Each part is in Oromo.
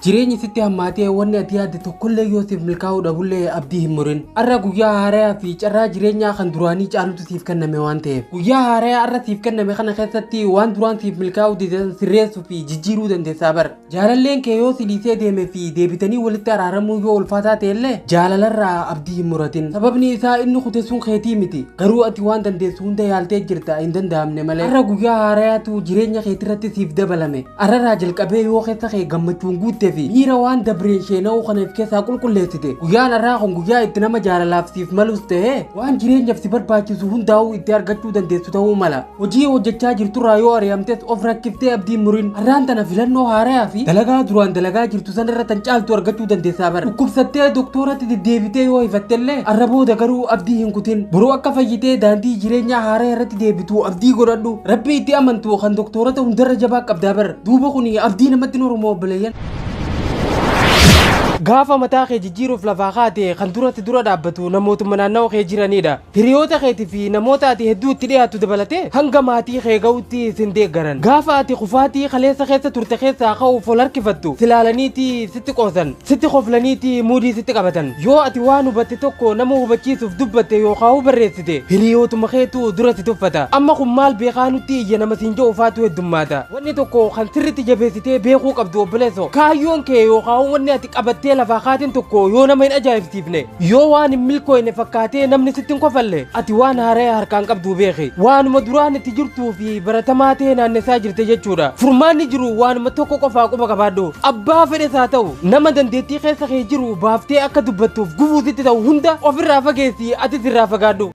Jireenyi sitti hammaatee wanni ati yaadde tokkollee yoo siif milkaa'uu dhabullee abdii hin murin. Arra guyyaa haarayaa fi carraa jireenyaa kan duraanii caalutu siif kenname waan ta'eef. Guyyaa haarayaa arra siif kenname kana keessatti waan duraan siif milkaa'uu dide san sirreessuu fi jijjiiruu dandeessaa bar. Jaalalleen kee yoo si dhiisee deeme fi deebitanii walitti araaramuu yoo ulfaataa ta'ellee jaalalarraa abdii hin muratin. Sababni isaa inni kute sun keetii miti. Garuu ati waan dandeessu hunda yaaltee jirta hin danda'amne malee. Arra guyyaa haarayaatu jireenya keetirratti siif dabalame. Arrarraa jalqabee yoo keessa kee gammachuun guutte fi miira waan dabreen sheena'uu kana if keessaa qulqulleessite, guyyaan arraa kun guyyaa itti nama jaalalaaf siif malus ta'ee waan jireenyaaf si barbaachisu hundaa'uu itti argachuu dandeessu ta'uu mala. Hojii hojjechaa jirturraa yoo ari'amtes of rakkiftee abdii hin murin. Arraan tana filannoo haarayaa fi dalagaa duraan dalagaa jirtu sanirra tan caaltu argachuu dandeessaa bar. Dhukkubsattee doktooratti deddeebitee yoo hifattellee arra booda garuu abdii hin kutin. Boru akka fayyitee daandii jireenyaa haaraya irratti deebitu abdii godhadhu. Rabbii itti amantu kan doktoorota hundarra jabaa qabdaa bar. Duuba kuni abdii namatti hin horumoo obboleeyyan. Gaafa mataa kee jijjiiruuf lafaa kaate kan dura si dura dhaabbatu namootuma naannawa kee jiraniidha. Hiriyoota keetii fi namoota ati hedduu itti dhiyaattu dabalatee hanga maatii kee ga'utti sin deeggaran. Gaafa ati kufaatii kaleessa keessa turte keessaa ka'uuf ol harkifattu si laalaniiti sitti qoosan. Sitti koflaniiti muudii sitti qabatan. Yoo ati waan hubatte tokko nama hubachiisuuf dubbatte yookaahuu barreessite hiriyootuma keetu dura si tuffata. Amma kun maal beekaa nutti iyya nama siin je'u faatu heddummaata. Wanni tokko kan sirritti jabeessitee beekuu qabdu obboleesso, kaayyoon kee yookaahuu wanni ati qabattee lafaa kaateen tokko yoo nama hin ajaa'ibsiifne, yoo waan hin milkooyne fakkaatee namni sitti hin kofalle, ati waan haaraya harkaan qabduu beeki. Waanuma duraan itti jirtuu fi baratamaa ta'e naannessaa jirte jechuudha. Furmaanni jiru waanuma tokko qofaa quba qabaadhu. Abbaa fedhes haa ta'u, nama dandeettii keessa kee jiru baaftee akka dubbattuuf gufuu sitti ta'u hunda ofirraa fageessi atis irraa fagaadhu.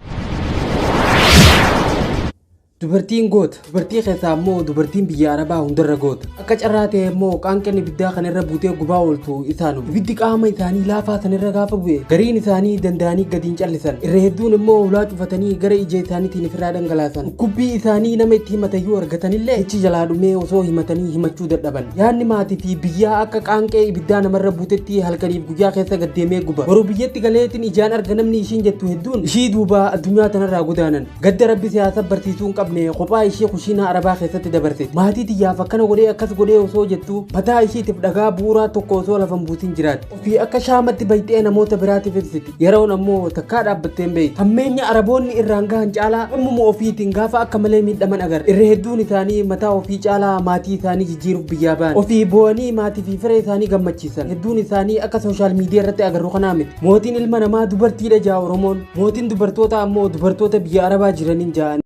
Dubartiin goota. Dubartii keessaa immoo dubartiin biyya Arabaa hundarra goota. Akka carraa ta'e immoo qaanqeen ibiddaa kan irra buutee gubaa ooltu isaanuma. Ibiddi qaama isaanii laafaa sanirra gaafa bu'e gariin isaanii danda'anii gadi hin callisan. Irra hedduun immoo hulaa cufatanii gara ija isaaniitiin ofirraa dhangalaasan. Dhukkubbii isaanii nama itti himatan yoo argatanillee jechi jalaa dhumee osoo himatanii himachuu dadhaban. Yaadni maatii fi biyyaa akka qaanqee ibiddaa namarra buutetti halkaniif guyyaa keessa gad deemee guba. Boru biyyatti galeetiin ijaan arga namni ishiin jettu hedduun ishii duuba addunyaa tanarraa godaanan. Gadda Rabbi siyaasa barsiisuu hin qabne kophaa ishii kushiinaa Arabaa keessatti dabarsite. Maatii tiyyaaf akkana godhee akkas godhee osoo jettuu mataa ishiitiif dhagaa bu'uuraa tokko osoo lafa hin buusin jiraatti. Ofii akka shaamatti bayxee namoota biraatiif ibsiti. Yeroon ammoo takkaa dhaabbattee hin beektu. Hammeenya Araboonni irraan gahan caalaa ammuma ofiitiin gaafa akka malee miidhaman agarra. Irra hedduun isaanii mataa ofii caalaa maatii isaanii jijjiiruuf biyyaa ba'an. Ofii boo'anii maatii fi fira isaanii gammachiisan. Hedduun isaanii akka sooshaal miidiyaa irratti agarru kanaa miti. Mootiin ilma namaa dubartiidha ja'a Oromoon. Mootiin dubartootaa ammoo dubartoota biyya Arabaa jiraniin ja'an.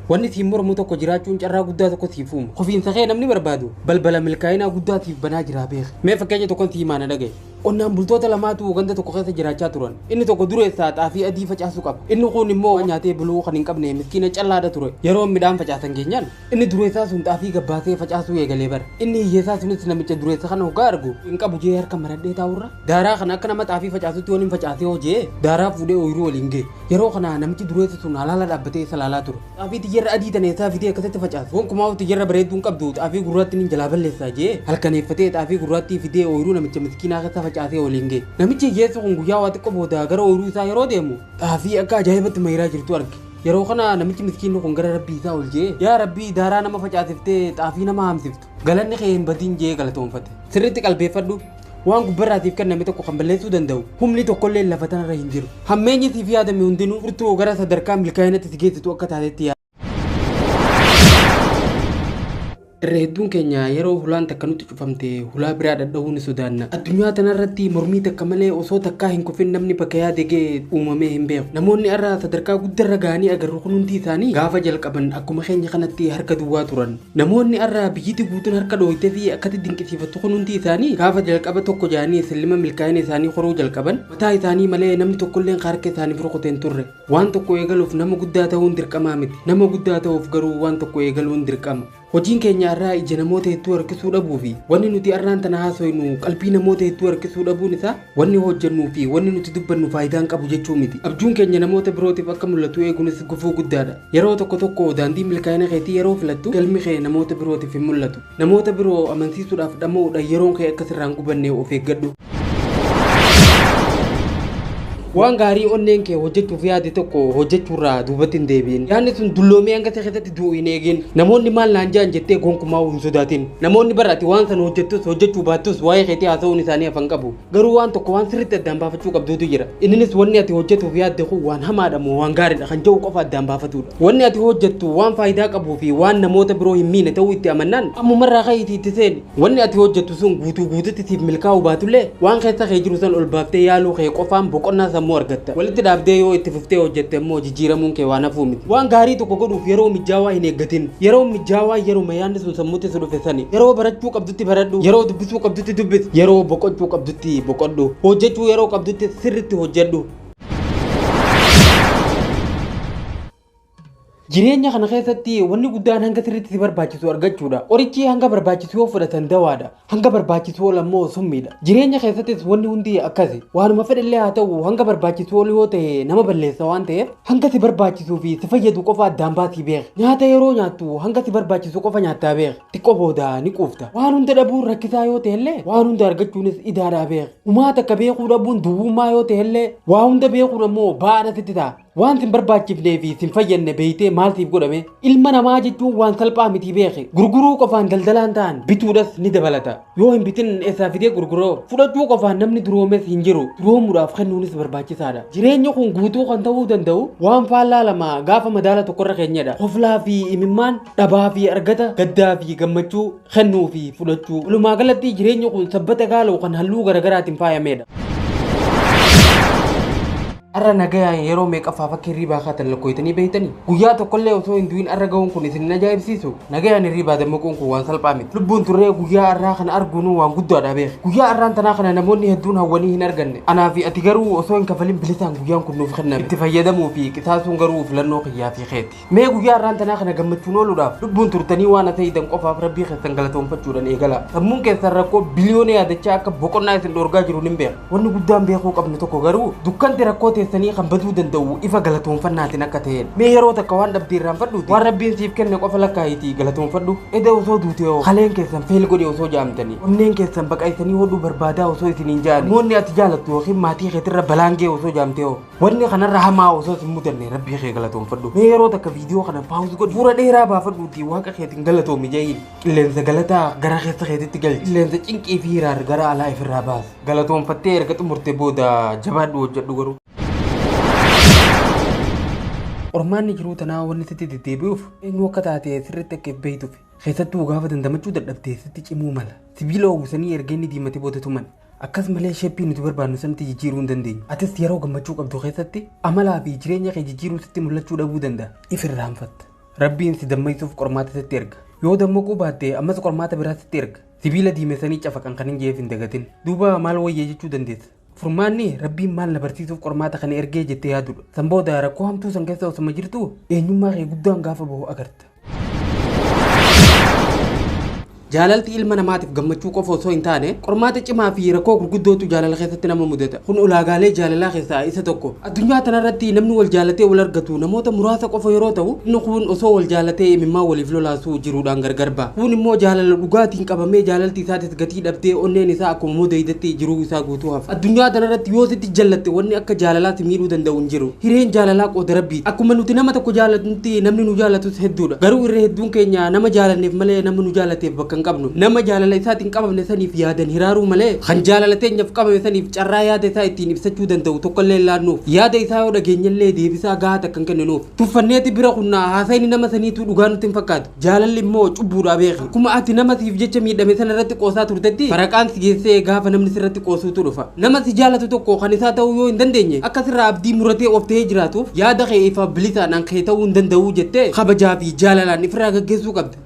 Wanni siin mormu tokko jiraachuun carraa guddaa tokko siif uuma. Kufiinsa kee namni barbaadu balbala milkaa'inaa guddaa siif banaa jiraa beeki. Mee fakkeenya tokkon sii himaa na dhaga'i. Qonnaan bultoota lamaatu ganda tokko keessa jiraachaa turan. Inni tokko dureessa xaafii adii facaasu qaba. Inni kuun immoo waan nyaatee buluu kan hin qabne miskiina callaadha ture. Yeroon midhaan facaasan geenyaan inni dureessaa sun xaafii gabbaasee facaasuu eegalee bara. Inni hiyyeessaa sunis namicha dureessa kana hoggaa argu hin qabu jee harka maradhee taa'urra Daaraa kana akka nama xaafii facaasutti yoon hin facaasee hoo je'ee daaraa fuudhee ooyruu waliin gahe. Yeroo kana namichi dureessi sun halaala dhaabbatee isa laalaa ture. Xaafii tiyyarra adii tana eessaa fidee akkasitti facaasa? Gonkumaa tiyyarra bareedduu hin qabdu xaafii gurraattiin hin jalaa balleessaa je'ee halkaneeffatee xaafii gurraattii fidee ooyruu namicha miskiinaa keessa facaasee waliin gahe. Namichi hiyyeessi kun guyyaa waa xiqqoo booda gara ooyruu isaa yeroo deemu xaafii akka ajaa'ibatti mayiraa jirtu arge. Yeroo kana namichi miskiinni kun gara Rabbii isaa ol je'ee yaa Rabbii daaraa nama facaasiftee xaafii nama haamsiftu galanni kee hin badin je'ee galatoonfate. Sirriitti qalbeeffadhu. Waan gubbarraa siif kenname tokko kan balleessuu danda'u humni tokkolleen lafa tanarra hin jiru. Hammeenyi siif yaadame hundinuu furtuu gara sadarkaa milkaa'inatti si geessitu akka taatetti yaadi. Irra hedduun keenya yeroo hulaan takka nutti cufamte hulaa biraa dhadhahuu ni sodaanna. Addunyaa tanarratti mormii takka malee osoo takkaa hin kufin namni bakka yaade ga'e uumamee hin beeku. Namoonni har'a sadarkaa guddarra ga'anii agarru kun hundi isaanii gaafa jalqaban akkuma keenya kanatti harka duwwaa turan. Namoonni har'a biyyiti guutuun harka dhooytefii akkatti dinqisiifattu kun hundi isaanii gaafa jalqaba tokko ja'anii sillima milkaa'ina isaanii koruu jalqaban mataa isaanii malee namni tokkolleen ka harka isaaniif rukute hin turre. Waan tokko eegaluuf nama guddaa ta'uun dirqamaa miti. Nama guddaa ta'uuf garuu waan tokko eegaluun dirqama. Hojiin keenya har'aa ija namoota hedduu harkisuu dhabuu fi wanni nuti har'aan tana haasoynu qalbii namoota hedduu harkisuu dhabuun isaa Wanni hojjennuu fi wanni nuti dubbannu faayidaa hin qabu jechuu miti. Abjuun keenya namoota birootiif akka mul'atu eeguunis gufuu guddaadha. Yeroo tokko tokko daandii milkaa'ina keetii yeroo filattu galmi kee namoota birootiif hin mul'atu. Namoota biroo amansiisuudhaaf dhama'uudhaan yeroon kee akka sirraa hin gubanne of eeggadhu. Waan gaarii onneen kee hojjechuuf yaade tokko hojjechuurraa duubatti hin deebiin. Yaadni sun dulloomee hanga ta'e keessatti du'u hin eegin. Namoonni maal naan jaan jettee gonkumaa hin sodaatin. Namoonni bara ati waan sana hojjettus hojjechuu baattus waa'ee keetii haasa'uun isaanii hafan qabu. Garuu waan tokko waan sirriitti addaan baafachuu qabduutu jira. Innis wanni ati hojjetuuf yaadde kun waan hamaadha moo waan gaariidha kan jedhu qofa addaan baafatudha. Wanni ati hojjettu waan faayidaa qabuu fi waan namoota biroo hin miine ta'uu itti amannaan ammumarraa ka'iitii itti seeni. Wanni ati hojjettu sun guutuu guututti siif milkaa'uu baatullee waan keessa kee jiru san ol baaftee yaaluu kee qofaan boqonnaa sammuu argatta. Walitti dhaabdee yoo itti fuftee hojjette immoo jijjiiramuun kee waan hafuu miti. Waan gaarii tokko godhuuf yeroo mijaawaa hin eeggatin. Yeroo mijaawaa yeroo yaadni sun sammuutti si dhufe sani. Yeroo barachuu qabdutti baradhu. Yeroo dubbisuu qabdutti dubbisi. Yeroo boqochuu qabdutti boqodhu. Hojjechuu yeroo qabdutti sirriitti hojjedhu. Jireenya kana keessatti wanni guddaan hanga sirriitti si barbaachisu argachuudha. Qorichi hanga barbaachisu yoo fudhatan dawaadha. Hanga barbaachisu ol ammoo summiidha. Jireenya keessattis wanni hundi akkasi. Waanuma fedhallee haa ta'u hanga barbaachisu ol yoo ta'e nama balleessa waan ta'eef hanga si barbaachisuu fi si fayyadu qofa addaan baasii beeki. Nyaata yeroo nyaattu hanga si barbaachisu qofa nyaattaa beeki. Xiqqoo booda ni quufta. Waan hunda dhabuun rakkisaa yoo ta'ellee waan hunda argachuunis idaadhaa beeki. Umaa takka beekuu dhabuun duwwummaa yoo ta'ellee waa hunda beekuun ammoo ba'aadha sitti ta'a. Waan sin barbaachifnee fi sin fayyadne beeytee maal siif godhame? Ilma namaa jechuun waan salphaa miti beeki. Gurguruu qofaan daldalaan ta'an bituudhas ni dabalata. Yoo hin bitin eessaa fidee gurguroo? Fudhachuu qofaan namni duroomes hin jiru. Duroomuudhaaf kennuunis barbaachisaadha. Jireenyi kun guutuu kan ta'uu danda'u waan faallaa lama gaafa madaala tokkorra keenyadha. Koflaa fi imimmaan, dhabaa fi argata, gaddaa fi gammachuu, kennuu fi fudhachuu. Walumaa galatti jireenyi kun sabbata gaaloo kan halluu garaagaraatiin faayamedha. Har'a nagayaan yeroo meeqaffaaf akka hirribaa kaatan lakkoofitanii beektanii? Guyyaa tokkollee osoo hin du'in har'a ga'uun kun isin hin ajaa'ibsiisu? Nagayaan hirribaa dammaquun kun waan salphaa miti. Lubbuun turree guyyaa har'aa kana arguun waan guddaadha beeki. Guyyaa har'aan tanaa kana namoonni hedduun hawwanii hin arganne. Anaa fi ati garuu osoo hin kafalin bilisaan guyyaan kun nuuf kenname. Itti fayyadamuu fi qisaasuun garuu filannoo kiyyaa fi keeti. Mee guyyaa har'aan tanaa kana gammachuun ooluudhaaf lubbuun turtanii waan ta'eedan qofaaf rabbii keessan galatoonfachuudhaan eegala. Sammuun keessan rakkoo biliyoona yaadachaa akka boqonnaa isin dhorgaa jiru ni beeka. Wanni guddaan beekuu qabnu tokko garuu dukkanti rakkoo teessanii kan baduu danda'u ifa galatoonfannaatiin akka ta'edha. Mee yeroo takka waan dhabdee irraanfadhuuti waan rabbiin siif kenne qofa lakkaa'iitii galatoonfadhu. Eda osoo duute hoo kaleen keessan fail godhe osoo jaamtanii onneen keessan baqaysanii hodhuu barbaadaa osoo isiniin jaani namoonni ati jaalattu yookiin maatii keetirra balaan ga'e osoo jaamte hoo wanni kanarra hamaa osoo sin mudanne rabbii kee galatoonfadhu. Mee yeroo takka viidiyoo kana pause godhi fuula dheeraa baafadhuutii waaqa keetiin galatoomi je'iin qilleensa galataa gara keessa keetitti galchi qilleensa cinqii fi hiraar gara alaa ifirraa baas galatoonfattee erga xumurte booda jabaadhu hojjedhu garuu. Qormaanni jiruu tanaa wanni sitti deddeebi'uuf eenyu akka taate sirriitti akka beektuuf keessattuu gaafa dandamachuu dadhabde sitti cimuu mala. Sibiila uwwisanii erga inni diimatee booda tuman. Akkas malee shape nuti barbaadnu sanatti jijjiiruu hin dandeenyu. Atis yeroo gammachuu qabdu keessatti amalaa fi jireenya kee jijjiiruu sitti mul'achuu dhabuu danda'a. If irraanfatta. Rabbiin si dammaysuuf qormaata sitti erga. Yoo dammaquu baatte ammas qormaata biraa sitti erga. Sibiila diimessanii cafaqan kan hin jeef hin dagatin. Duuba maal wayyee jechuu dandeessa. Furmaanni rabbiin maal na barsiisuuf qormaata kana ergee jettee yaadudha. San booda rakkoo hamtuu san keessa osuma jirtu eenyummaa kee guddaan gaafa bahu agarta. Jaalalti ilma namaatiif gammachuu qofa osoo hin taane qormaata cimaa fi rakkoo gurguddootu jaalala keessatti nama mudata. Kun ulaagaalee jaalalaa keessaa isa tokko. Addunyaa tanarratti namni wal jaalatee wal argatu namoota muraasa qofa yeroo ta'u inni kun osoo wal jaalatee imimmaan waliif lolaasuu jiruudhaan gargar ba'a. Kun immoo jaalala dhugaatiin qabamee jaalalti isaatis gatii dhabdee onneen isaa akkuma modeeydetti jiruu isaa guutuu hafa. Addunyaa tanarratti yoo sitti jallatte wanni akka jaalalaa si miidhuu danda'u hin jiru. Hireen jaalalaa qooda rabbiiti. Akkuma nuti nama tokko jaalatutti namni nu jaalatus hedduudha. Garuu irra hedduun keenya nama jaalanneef malee nama nu jaalateef bakka hin qabnu. Nama jaalala isaatiin qabamne saniif yaadan hiraaruu malee kan jaalala teenyaaf qabame saniif carraa yaada isaa ittiin ibsachuu danda'u tokkollee hin laannuuf. Yaada isaa yoo dhageenyallee deebisaa gahaa takka hin kenninuuf. Tuffanneeti bira kunnaa haasayni nama saniituu dhugaa nutti hin fakkaatu. Jaalalli immoo cubbuudhaa beeki. Akkuma ati nama siif jecha miidhame sana irratti qoosaa turtetti faraqaan si geessee gaafa namni sirratti qoosuutu dhufa. Nama si jaalatu tokko kan isaa ta'uu yoo hin dandeenye akka sirraa abdii muratee of ta'ee jiraatuuf yaada kee ifa bilisaan an kee ta'uu hin danda'uu jettee kabajaa fi jaalalaan ifirraa gaggeessuu qabda.